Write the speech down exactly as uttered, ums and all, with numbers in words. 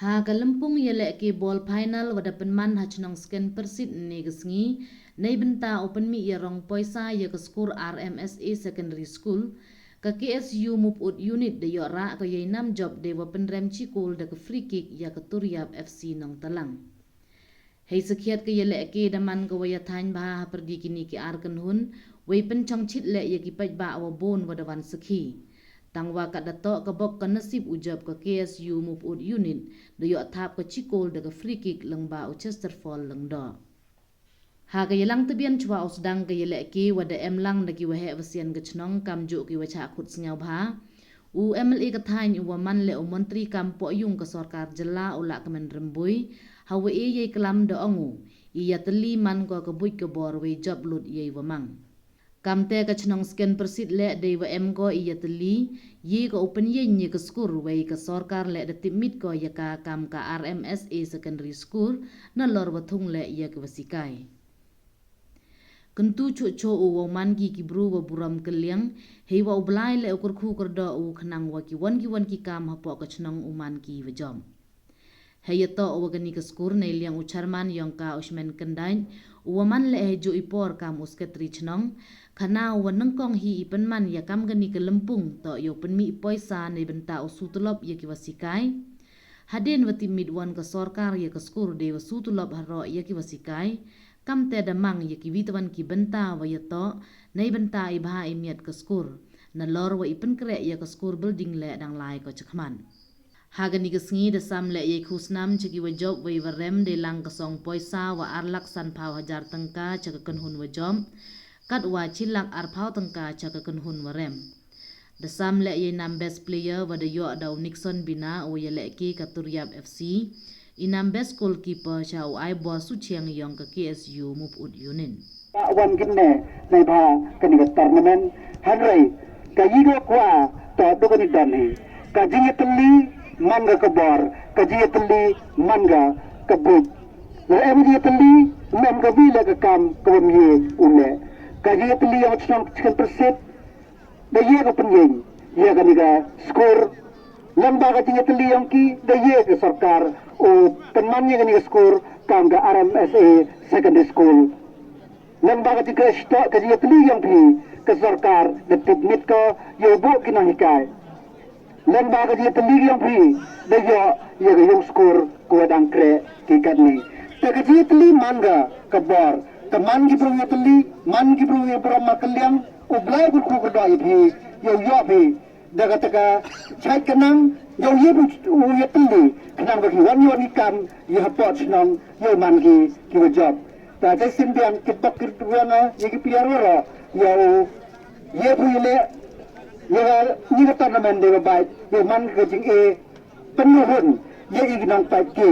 Ha ka lympung yalehke ball final wa da pynman ha chnong Skenpersit ynne ka sngi, neibynta u pynmih yarong poisa ya ka skur R M S A Secondary School, ka K S U Mopud Unit da yoh rah ka yei nam jop deiwa pynrem chi kol da ka free kick ya ka Turiap F C Nongtalang. Hei sakhiat ka yalehke da man ka wa yathaiñ bha hapyrdi kini ki ar kynhun, wei pynchongchit leh ya ki paidbah wa boon wa da wan sakhi. Tangwa kat da toh ka bok ka nasib u jop ka K S U Mopud Unit, da yoh thap ka chi kol da ka free kick lyngba u Chesterfall Lyngdoh. Ha ka yalang tbian chwa u sdang ka yalehke wa da em lang da ki waheh wasian ka chnong kamjooh ki wa chah khut sngewbha, u M L A ka thaiñ u wa man leh u montri kam pohyung ka sorkar jylla u Lahkmen Rymbui, ha wa e yei klam da ong u, i yatylli man ko ka buit ka bor wei jop lut yei wa mang. Kamte ka chnong Skenpersit leh deiwa em ko i yatylli, ye ko u pynyeng ya ka skur wei ka sorkar leh da tipmit ko ya ka kam ka R M S A Secondary School, nalor wa thung leh ya ki wa sikai. Kyntu chuh chuh u wow man ki ki bru wa burom kylliang, heiwa u Blai leh u kyrkhu kyrdoh u khnang wa kiwon kiwon ki kam hapoh ka chnong u man ki wa jop. Hei yatoh wa kani ka skur neiliang u chairman yong ka u Shmen Kyndait, u wa man leh heijooh i por kam u secretary chnong, khana u wa nyngkong hi i pynman ya kam kani ka lympung toh yow pynmih poisa neibynta u sutulop ya ki wa sikai. Hadien wa tipmit won ka sorkar ya ka skur deiwa sutulop haroh ya ki wa sikai, kamte da mang ya kiwi tawan ki bynta wa yatoh, neibynta i bha i miat ka skur, nalor wa i pynkreh ya ka skur building leh dang lai ko chakhmat. Ha kani ka sngi da sam leh yei khusnam cha ki wa jop wei wa rem deilang ka song poisa wa ar lak sanphaw hajar tyngka cha ka kynhun wa jop, katwa chi lak arphaw tyngka cha ka kynhun wa rem. Da sam leh yei nam best player wa da yoh da u Nixon Bina u wa yalehke ka Turiap F C, i nam best goalkeeper cha u Aibor Suchiang yong ka K S U Mopud Unit. Ka wan kynne neibha kani ka tournament, hynrei ka yei doh kwah toh du kani don hi. Ka jingyatylli man ka ka bor, ka jingyatylli man ka ka buit. Lada em ka jingyatylli, em ka wi leh ka kam ka wym ye u leh. Ka jingyatylli yong chnong Skenpersit da ye ka pynyeng ya kani ka skur. Lyngba ka jingyatylli yong ki da ye ka sorkar u pynman ya kani ka skur kam ka R M S A Secondary School. Lyngba ka jingkyrkhu ka jingyatylli yong phi, ka sorkar da tipmit ko yow buh ki nonghikai. Lyngba ka jingyatylli yong phi da yoh ya ka yung skur ko wa dang kreh ki katni. Te ka jingyatylli man ka ka bor, te man ki bru yatylli, man ki bru ya burom markylliang, u Blai u kyrkhu kyrdoh ya phi, yow yoh phi da kata ka chait ka nang, yow ye phi u yatylli khnang ba kiwon kiwon ki kam ya hapoh chnong yow man ki ki wa jop. Te da sien biang ki bok ki wa nga ya ki player waroh, yow ye phi u leh ya kani ka tournament deiwa bait, yow man ka jinge pynluhun ya ki nongpait ki.